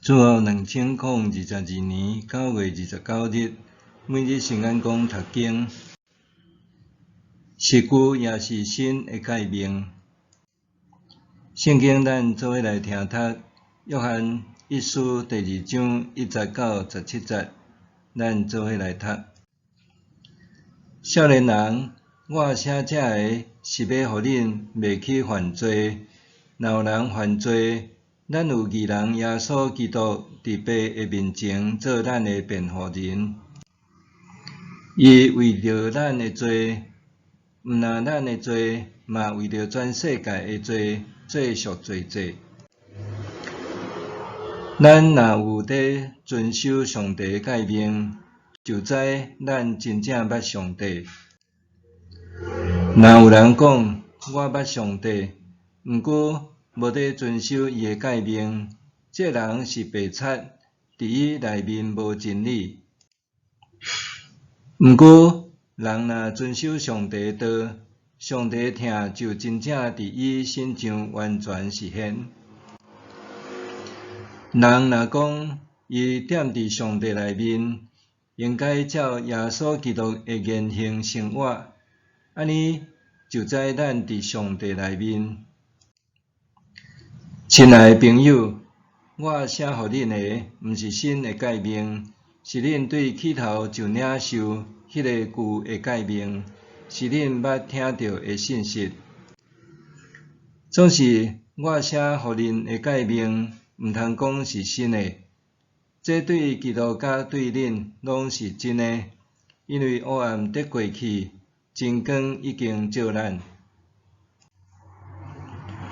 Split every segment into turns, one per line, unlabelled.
主後2022年9月29日，每日聖眼光讀經，是舊抑是新的誡命。聖經咱做伙來聽讀，約翰一書第二章1節到17節，咱做伙來讀。少年人，我寫這个是欲予恁袂去犯罪。若有人犯罪，咱有義人耶穌基督佇父的面前做咱的辯護人。伊為著咱的罪，毋但咱的罪，嘛為著全世界的罪做贖罪祭。咱若有佇遵守上帝的誡命，就知咱真正捌上帝。若有人講我捌上帝，毋過無佇遵守伊的誡命，這人是白賊，佇伊內面無真理。毋過，人若遵守上帝的道，上帝疼就真正佇伊身上完全實現。人若講伊踮佇上帝內面，應該照耶穌基督的言行生活，按呢就知咱佇上帝內面。親愛的朋友，我寫予恁的，毋是新的誡命，是恁對起頭就領受彼个舊的誡命，是恁捌聽著的信息。總是我寫予恁的誡命，毋通講是新的，這對基督佮對恁攏是真的，因為黑暗得過去，真光已經照咱。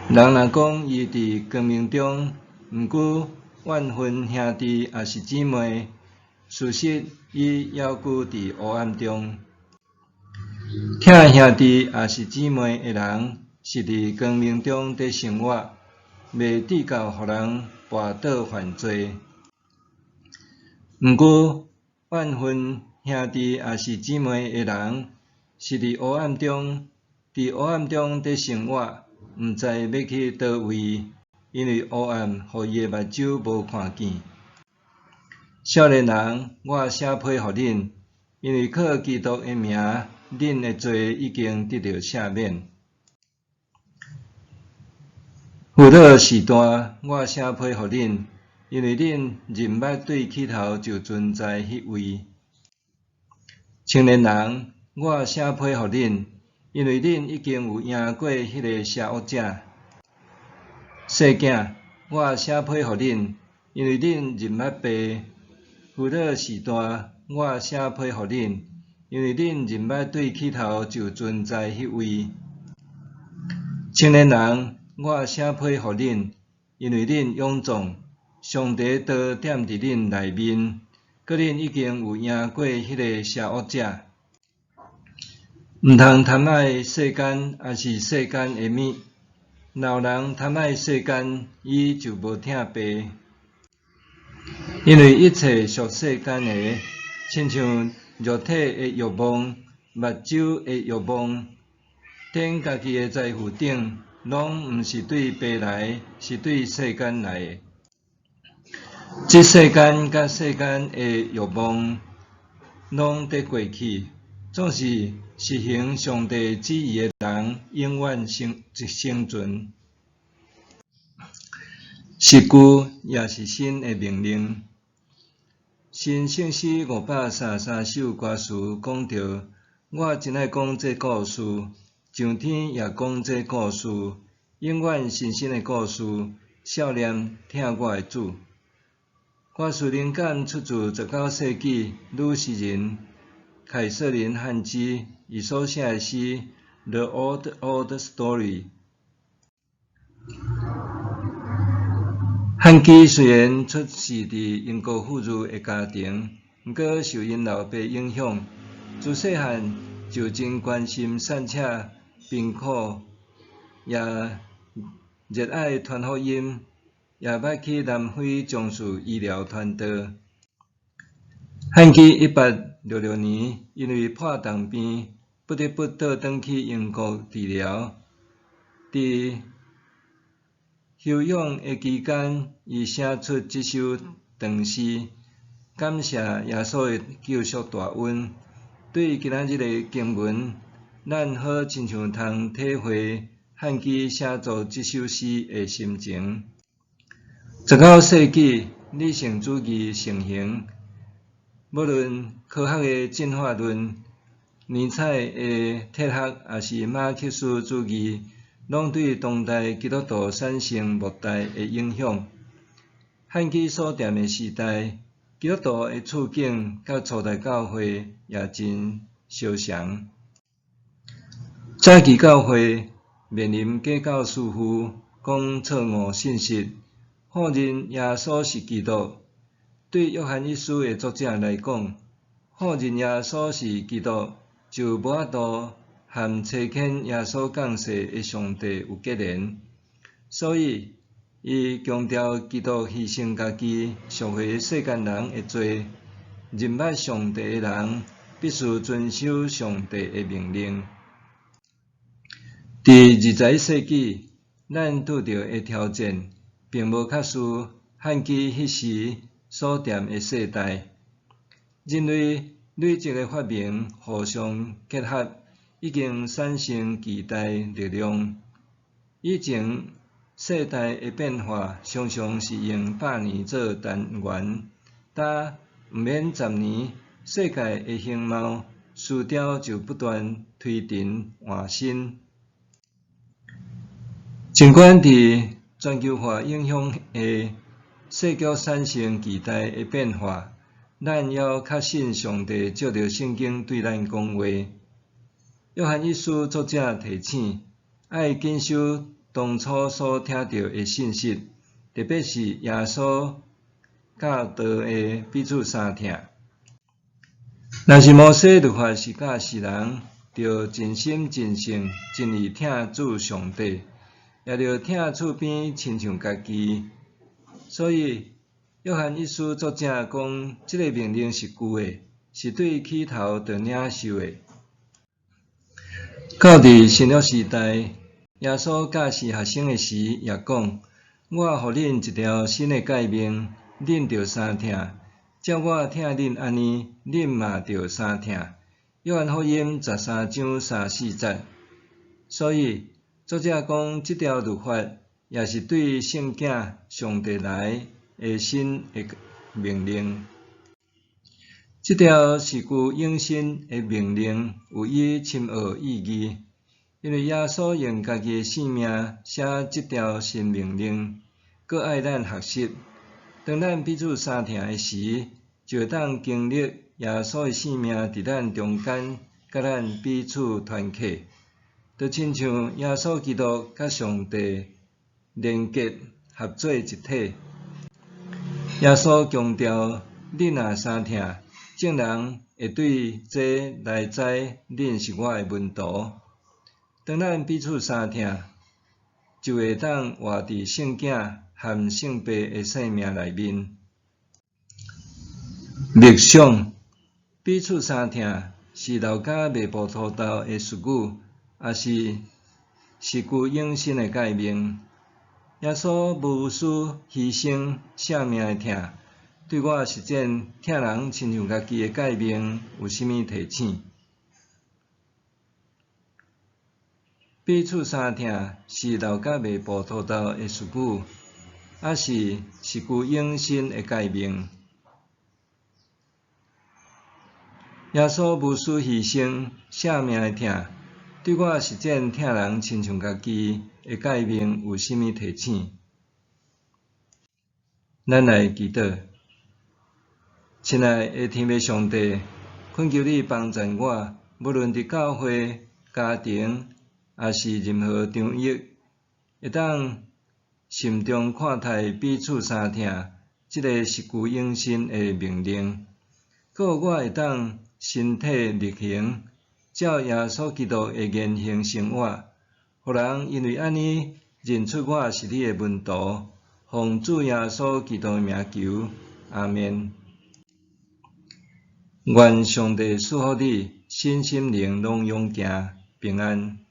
人若講伊佇光明中，毋過怨恨兄弟抑是姊妹，事實伊猶閣佇黑暗中。疼兄弟抑是姊妹的人，是佇光明中佇生活，袂致到予人跋倒犯罪。毋過怨恨兄弟抑是姊妹的人，是佇黑暗中，佇黑暗中佇生活，毋知欲去佗位，因為黑暗予伊的目睭無看見。少年人，我寫批予恁，因為靠基督的名，恁的罪已經得著赦免。父老序大，我寫批予恁，因為恁認捌對起頭就存在彼位。青年人，我寫批予恁，因為恁已經有贏過彼个邪惡者。細囝，我寫批予恁，因為恁認捌父。父老序大，我寫批予恁，因為恁認捌對起頭就存在彼位。青年人，我寫批予恁，因為恁勇壯，上帝道踮佇恁內面，閣恁已經有贏過彼个邪惡者。毋通貪愛世間，抑是世間的物。若有人貪愛世間，伊就無疼父。因為一切屬世間的，親像肉體的欲望、目睭的欲望、踮家己的財富頂，攏毋是對父來，是對世間來的。這世間佮世間的欲望，攏得過去。總是實行上帝旨意的人，永遠生生存。是舊抑是新的命令。新聖詩533首歌詞講著：我真愛講這故事，上天也講這故事，永遠新鮮的故事。少年疼我的主。歌詞靈感出自19世紀女詩人凱瑟琳·漢基伊所寫的詩《The Old Old Story》。漢基雖然出世佇英國富裕的家庭，毋過受𪜶老爸影響，自細漢就真關心散赤貧苦，也熱愛傳福音，也捌去南非從事醫療傳道。漢基1866年因為破洞病，不得不倒轉去英國治療。佇彼休養的期間，伊寫出這首長詩，感謝耶穌的救贖大恩。對今仔日的經文，咱好親像通體會漢基寫作這首詩的心情。19世紀，理性主義盛行，無論科學的進化論、尼采的哲學，抑是馬克思主義，攏對當代基督徒產生莫大的影響。漢基所踮的時代，基督徒的處境佮初代教會也真相像。早期教會面臨假教師傅講錯誤信息，否認耶穌是基督。對約翰一書的作者來講，否認耶穌是基督，就無法度和差遣耶穌降世的上帝有結連。所以，伊強調基督犧牲家己，贖回世間人的罪。認捌上帝的人，必須遵守上帝的命令。佇21世紀，咱拄著的挑戰，並無較輸漢基彼時所踮的世代。人類累積的發明互相結合，已經產生巨大力量。以前世代的變化常常是用百年做單元，但毋免10年，世界的形貌思潮就不斷推陳換新。儘管佇全球化影響下，世局產生巨大的變化，咱猶確信上帝藉著聖經對咱講話。約翰一書作者提醒，愛謹守當初所聽著的信息，特別是耶穌教導的彼此相疼。若是摩西律法是教示人，著盡心盡性盡意疼主上帝，也著疼厝邊親像家己。所以，約翰一書作者講，這个命令是舊的，是對起頭就領受的。到佇新約時代，耶穌教示學生的時，也講：我予恁一條新的誡命，恁著相疼。照我疼恁按呢，恁嘛著相疼。約翰福音13章3、4節。所以，作者講，這條律法也是對聖囝上帝來的新的命令。這條是具永生的命令，有伊深奧意義，因為耶穌用家己的性命寫這條新命令，閣愛咱學習。當咱彼此相疼的時，就會當經歷耶穌的性命佇咱中間，佮咱彼此團契，就親像耶穌基督佮上帝連結合做一體。耶穌強調，恁若相疼，眾人會對這來知恁是我的門徒。當咱彼此相疼，就會當活佇聖囝和聖父的生命內面。默想，彼此相疼是老家賣葡萄豆的術語，抑是是具永生的誡命。耶穌無私犧牲性命的疼，對我實踐疼人親像家己的誡命有啥物提醒？彼此相疼是老甲賣葡萄豆的術語，抑是是具永生的誡命。耶穌無私犧牲性命的疼，對我實踐疼人親像家己的誡命有啥物提醒？咱來祈禱。親愛的天父上帝，懇求你幫助我，無論佇教會、家庭，抑是任何場域，會當心中看待彼此相疼，這个是具永生的命令。閣予我會當身體力行，照耶穌基督的言行生活，予人因為按呢認出我是你的門徒。奉主耶穌基督的名求，阿們。願上帝賜福你，身心靈攏勇健平安。